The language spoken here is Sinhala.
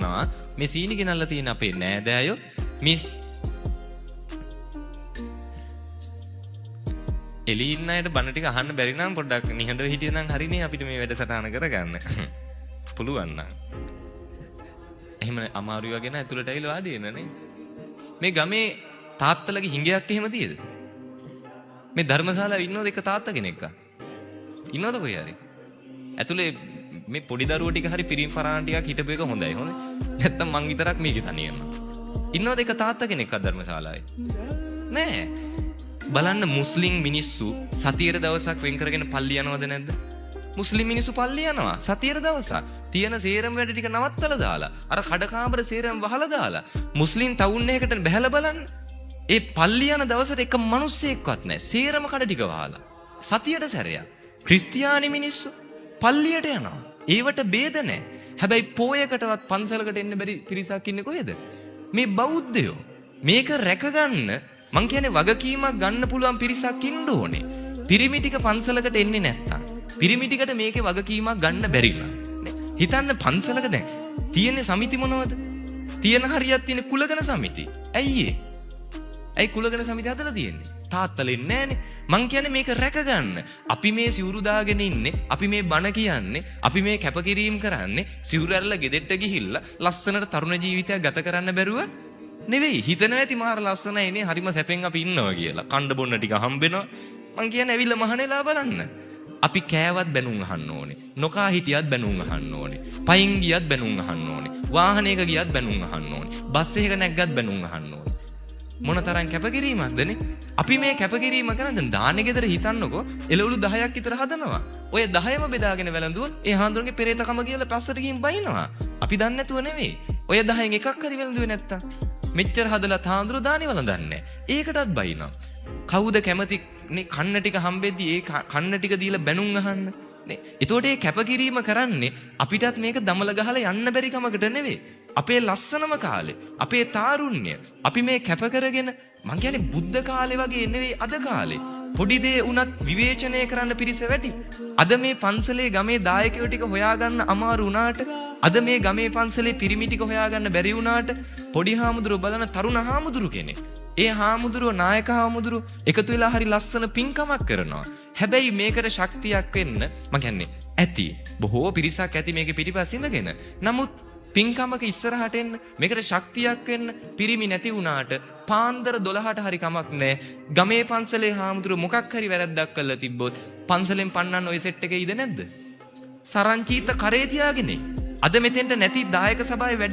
කරනවා. මේ සීනි ගෙනල්ලා තියෙන අපේ නෑදෑයෝ මිස් එළි ඉන්න අයට බණ ටික අහන්න බැරි නම් පොඩ්ඩක් නිහඬව හිටිය නම් හරිනේ අපිට මේ වැඩසටහන කරගන්න. පුළුවන් නම්. එහෙම අමාරුයි වගේ නෑ ඇතුළට ඇවිල්ලා වාඩි වෙන්න නේ. මේ ගමේ තාත්තලගේ හිඟයක් එහෙම තියෙද? මේ ධර්මශාලාවේ ඉන්නවද එක තාත්තා කෙනෙක්? ඉන්නවද කොහේ හරි? ඇතුලේ මේ පොඩි දරුවෝ ටික හරි පිරිමි පරාණ ටිකක් හිටපු එක හොඳයි හොඳේ. නැත්තම් මං විතරක් මේකේ තනි වෙනවා. ඉන්නවද එක තාත්තා කෙනෙක් ධර්මශාලාවේ? නෑ. බලන්න මුස්ලිම් මිනිස්සු සතියේ දවසක් වෙන් කරගෙන පල්ලි යනවද නැද්ද? මුස්ලිම් මිනිස්සු පල්ලි යනවා සතියේ දවසක්. තියෙන සේරම වැඩ ටික නවත්තලා දාලා, අර කඩකාමර සේරම වහලා දාලා මුස්ලිම් ටවුන් එකකට බැහැලා බලන්න. ඒ පල්ලි යන දවසට එක මිනිස්සෙක්වත් නැහැ. සේරම කඩ ටික වහලා. සතියට සැරයක්. ක්‍රිස්තියානි මිනිස්සු පල්ලියට යනවා. ඒවට ભેද නැහැ. හැබැයි පෝයකටවත් පන්සලකට එන්න බැරි පිරිසක් ඉන්නේ කොහෙද? මේ බෞද්ධයෝ. මේක රැකගන්න මං කියන්නේ වගකීමක් ගන්න පුළුවන් පිරිසක් ඉන්න ඕනේ. පිරිමි ටික පන්සලකට එන්නේ නැත්තම් පිරිමි ටිකට මේකේ වගකීමක් ගන්න බැරි නම් හිතන්න පන්සලක දැන් තියෙන සමිති මොනවද? තියෙන හරියක් තියෙන කුලගණ සමිති. ඇයි ඒ? ඇයි කුලගණ සමිති හදලා තියෙන්නේ? තාත්තලා එන්නේ නෑනේ. මං කියන්නේ මේක රැකගන්න. අපි මේ සිවුරු දාගෙන ඉන්නේ, අපි මේ බණ කියන්නේ, අපි මේ කැපකිරීම කරන්නේ සිවුරු ඇරලා ගෙදෙට්ට ගිහිල්ලා ලස්සනට තරුණ ජීවිතයක් ගත කරන්න බැරුව නෙවෙයි. හිතනවා ඇති මාර ලස්සනයි නේ, හරිම සැපෙන් අපි ඉන්නවා කියලා. කණ්ඩ බොන්න ටික හම්බෙනවා. මං කියන්නේ ඇවිල්ලා මහණෙලා බලන්න. අපි කෑවත් බැනුම් අහන්න ඕනේ. නොකා හිටියත් බැනුම් අහන්න ඕනේ. පයින් ගියත් බැනුම් අහන්න ඕනේ. වාහනයක ගියත් බැනුම් අහන්න ඕනේ. බස් එකක නැග්ගත් බැනුම් අහන්න ඕනේ. මොන තරම් කැපකිරීමක්ද නේ? අපි මේ කැපකිරීම කරන් දැන් දානේ ගෙදර හිතන්නකෝ එළවලු 10ක් විතර හදනවා. ඔය 10ම බෙදාගෙන වැළඳුවොත් ඒ හාමුදුරන්ගේ පෙරේතකම කියලා පස්සට ගිහින් බයිනවා. අපි දන්නේ නැතුව නෙවෙයි. ඔය 10න් එකක් හරි වැළඳුවේ නැත්තම් මෙච්චර හදලා හාමුදුරුවෝ දානේ වළඳන්නේ නැහැ. ඒකටත් බයිනවා. කවුද කැමති නේ කන්න ටික හම්බෙද්දි ඒ කන්න ටික දීලා බැනුම් අහන්න නේ. එතකොට ඒ කැපකිරීම කරන්නේ අපිටත් මේක දමල ගහලා යන්න බැරි කමකට නෙවෙයි. අපේ ලස්සනම කාලේ, අපේ තාරුණ්‍ය, අපි මේ කැප කරගෙන මං කියන්නේ බුද්ධ කාලේ වගේ නෙවෙයි අද කාලේ. පොඩි දේ වුණත් විවේචනය කරන්න පිරිස වැඩි. අද මේ පන්සලේ ගමේ දායකයෝ ටික හොයාගන්න අමාරු වුණාට, අද මේ ගමේ පන්සලේ පිරිමි ටික හොයාගන්න බැරි වුණාට පොඩි හාමුදුරුවෝ බලන තරුණ හාමුදුරු කෙනෙක්. ඒ හාමුදුරුවෝ නායක හාමුදුරුවෝ එකතු වෙලා හරි ලස්සන පින්කමක් කරනවා. හැබැයි මේකට ශක්තියක් වෙන්න මං කියන්නේ ඇති. බොහෝ පිරිසක් ඇති මේකේ පිටිපස්ස ඉඳගෙන. නමුත් පින්කමක ඉස්සරහට එන්න මේකට ශක්තියක් වෙන්න පිරිමි නැති වුණාට පාන්දර 12ට හරි කමක් නැහැ. ගමේ පන්සලේ හාමුදුරුවෝ මොකක් හරි වැරද්දක් කරලා තිබ්බොත් පන්සලෙන් පන්නන්න ඔය සෙට් එකේ ඉද නැද්ද? සරංචීත කරේ තියාගෙන. අද මෙතෙන්ට නැති දායක සභාවේ වැඩි